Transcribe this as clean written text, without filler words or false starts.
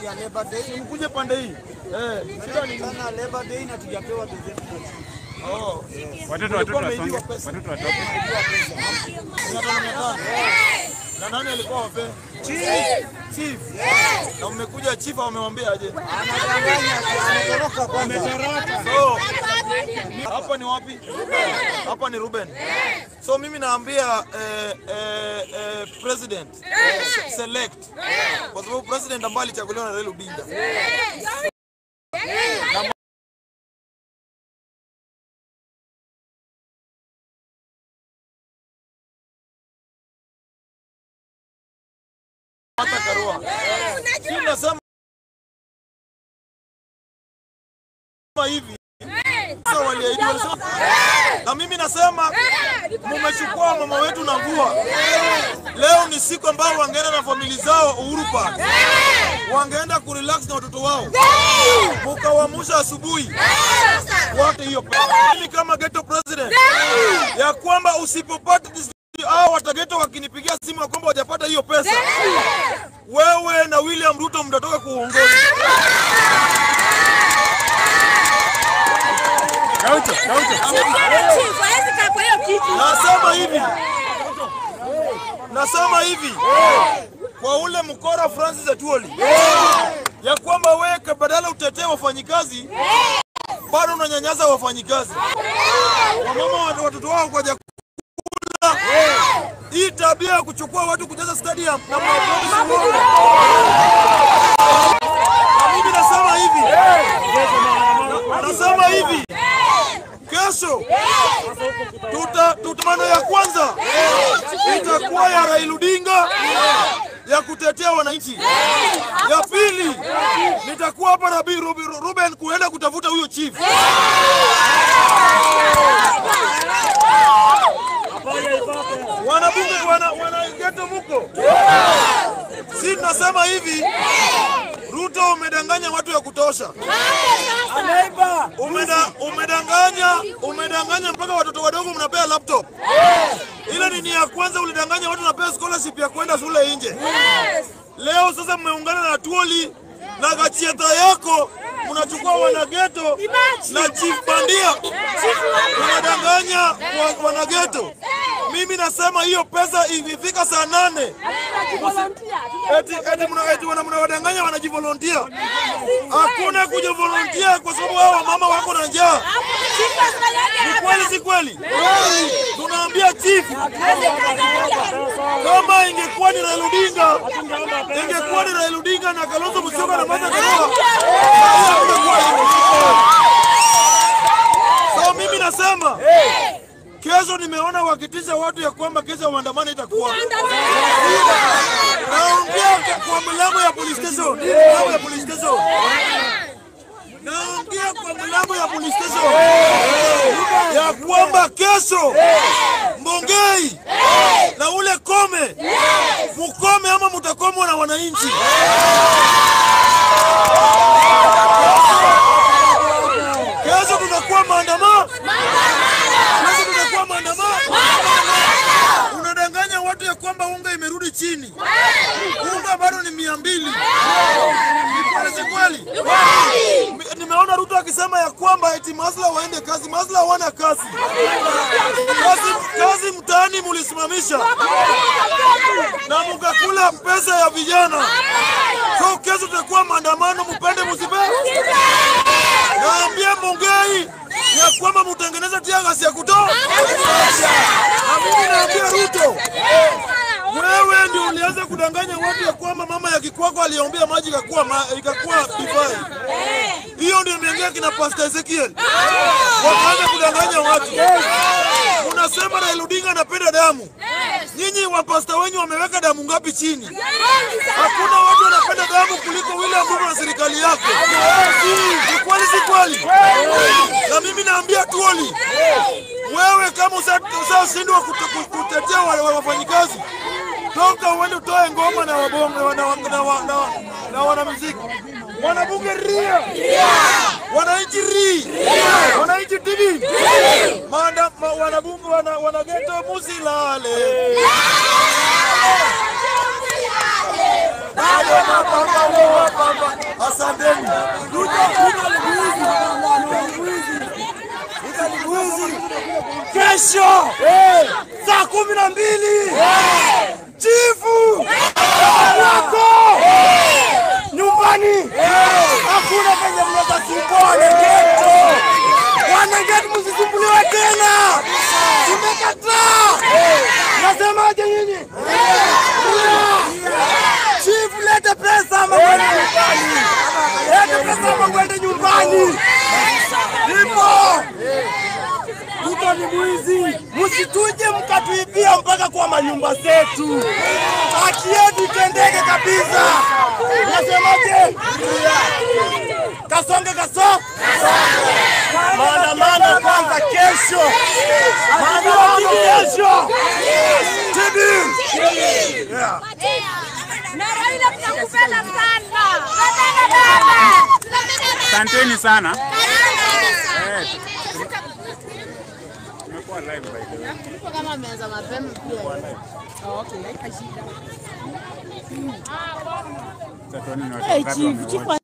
Ya Labor Day. Mkuje pande hii. Shida ni Sana Labor Day na tujapewa gazeti. Oh. Watoto wasonge. Watoto watoke. 500. Na nani alikuwa wape? Chief. Na mmekuja chief amemwambia aje? Anadanganya, anatoroka kwanza. So hapa ni wapi? Hapa ni Ruben. So mimi naambia president select, kwa sababu president ambaye alichaguliwa na Raila Odinga na Martha Karua. Si nasema hivi waliahidi, walisema, na mimi nasema mumechukua mama wetu na mvua. Leo ni siku ambayo wangeenda na familia zao Uhuru Park, wangeenda kurelax na watoto wao, mukawamusha asubuhi wote hiyo. Mimi kama ghetto president ya kwamba usipopata hao watageto wakinipigia simu ya kwamba hawajapata hiyo pesa, wewe na William Ruto mtatoka kuongoza. Gaucho, Gaucho. Nasema hivi, nasema hivi kwa ule mkora Francis Atwoli ya kwamba wewe badala utetee wafanyikazi bado unanyanyasa wafanyikazi, wamama watoto wao kwa chakula. Hii tabia ya kuchukua watu kujaza stadium na mnapromise uongo. Na mimi nasema hivi, nasema hivi, kesho tutamano ya kwanza itakuwa ya Raila Odinga ya kutetea wananchi. Ya pili nitakuwa hapa na Ruben kuenda kutafuta huyo chief. Wanabunge wana ghetto muko. Si tunasema hivi, Ruto umedanganya watu ya kutosha. Umedanganya mpaka watoto wadogo mnapea laptop. Ile ni ya kwanza ulidanganya watu napea scholarship ya kwenda shule nje. Leo sasa mmeungana na Atwoli na gachieta yako, mnachukua wanageto na chief bandia, unadanganya wanageto. Mimi nasema hiyo pesa ikifika saa 8 eti mnawadanganya wanajivolunteer. Hakuna kujivolunteer kwa sababu hao wamama wako na njaa. Ni kweli si kweli? Tunaambia chief, kama ingekuwa ni Raila Odinga, ingekuwa ni Raila Odinga na Kalonzo Musyoka na Martha Karua, so mimi nasema kesho nimeona wakitisha watu ya kwamba kesho maandamano itakuwa. Naongea kwa mlango ya police station. Mlango ya police station. Naongea kwa mlango ya police station ya kwamba kesho Mbongei na ule kome mukome ama mutakomwa na wananchi. Kesho tutakuwa maandamano. Kesho tutakuwa maandamano. Unadanganya watu ya kwamba unga imerudi chini. Unga bado ni 200. Ni kweli si kweli? Nimeona Ruto akisema ya kwamba eti Masla waende kazi. Masla hawana kazi. Kazi mtaani mulisimamisha na mukakula pesa ya vijana. So kesho tutakuwa maandamano, mupende musipende. Naambia Mbongei ya kwamba mtengeneza tear ya kutoa. Na mimi naambia Ruto, wewe ndio ulianza kudanganya watu ya kwamba mama ya Kikwako aliombea maji ikakuwa divai. Hiyo ndio imeingia kina Pastor Ezekiel. Wakaanza kudanganya watu. Unasema Raila Odinga anapenda damu. Nyinyi wa pastor wenyu wameweka damu ngapi chini? Hakuna watu wanapenda damu kuliko William Ruto na serikali yake. Ni kweli si kweli? Na mimi naambia Atwoli, wewe kama usashindwa kutetea wale wafanyikazi, toka uende utoe ngoma na wabonge na wanamuziki. Wanabunge ria, wananchi ri, wananchi TV, wanabunge wanageto musilale. Bado mapambano. Kesho saa 12 chifu wako nyumbani, hakuna penye mnaweza sumbua Wanengeto. Wanengeto msisumbuliwe tena, tumekataa. Nasemaje nyinyi? Chifu, lete pesa ama uende nyumbani, lete pesa ama uende nyumbani. Ipo Ruto ni mwizi, msituje mkatuibia mpaka kwa manyumba zetu. Haki yetu itendeke kabisa. Nasemaje? Kasonge kaso. Maandamano kwanza kesho. Maandamano kesho. Tibi. Yeah. Na Raila tunakupenda sana. Tunapenda baba. Asanteni sana. Tumekuwa live by the way. Kama ameanza mapema pia. Sasa tuone ni watu wangapi wamewatch.